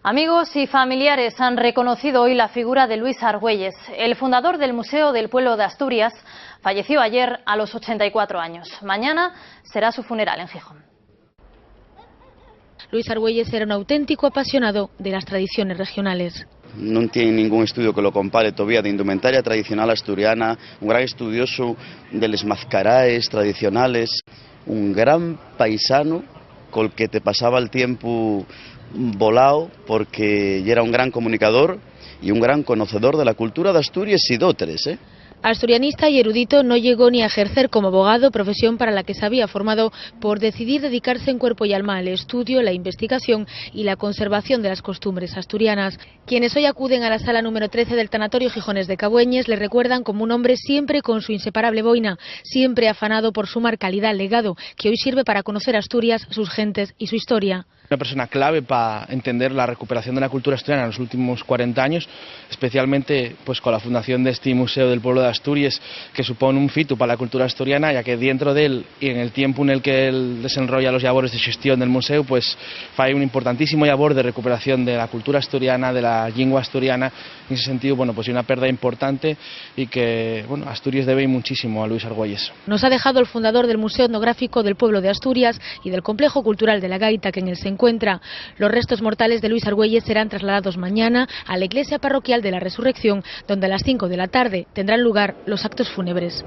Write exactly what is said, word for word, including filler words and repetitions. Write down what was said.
Amigos y familiares han reconocido hoy la figura de Luis Argüelles. El fundador del Museo del Pueblo de Asturias falleció ayer a los ochenta y cuatro años. Mañana será su funeral en Gijón. Luis Argüelles era un auténtico apasionado de las tradiciones regionales. Non tien ningún estudio que lo compare tovía, de indumentaria tradicional asturiana, un gran estudiosu de les mazcaraes tradicionales, un gran paisanu col que te pasaba el tiempu volao, porque yera un gran comunicador y un gran conocedor de la cultura d'Asturies y d'otres, eh. Asturianista y erudito, no llegó ni a ejercer como abogado, profesión para la que se había formado, por decidir dedicarse en cuerpo y alma al estudio, la investigación y la conservación de las costumbres asturianas. Quienes hoy acuden a la sala número trece del Tanatorio Gijones de Cabueñes le recuerdan como un hombre siempre con su inseparable boina, siempre afanado por sumar calidad al legado que hoy sirve para conocer Asturias, sus gentes y su historia. Una persona clave pa entender la recuperación de la cultura asturiana en los últimos cuarenta años, especialmente, pues, con la fundación de este Museo del Pueblo de Asturias, que supón un fitu pa la cultura asturiana, ya que dientro d'él y en el tiempu nel que él desenrolla los llabores de xestión del museu, pues, fai un importantísimo llabor de recuperación de la cultura asturiana, de la llingua asturiana. En ese sentido, bueno, pues, ye una perda importante y que, bueno, Asturies debe muchísimo a Luis Argüelles. Nos ha dejado el fundador del Museo Etnográfico del Pueblo de Asturias y del Complejo Cultural de la Gaita, que en él se encuentra. Los restos mortales de Luis Argüelles serán trasladados mañana a la iglesia parroquial de la Resurrección, donde a las cinco de la tarde tendrán lugar los actos fúnebres.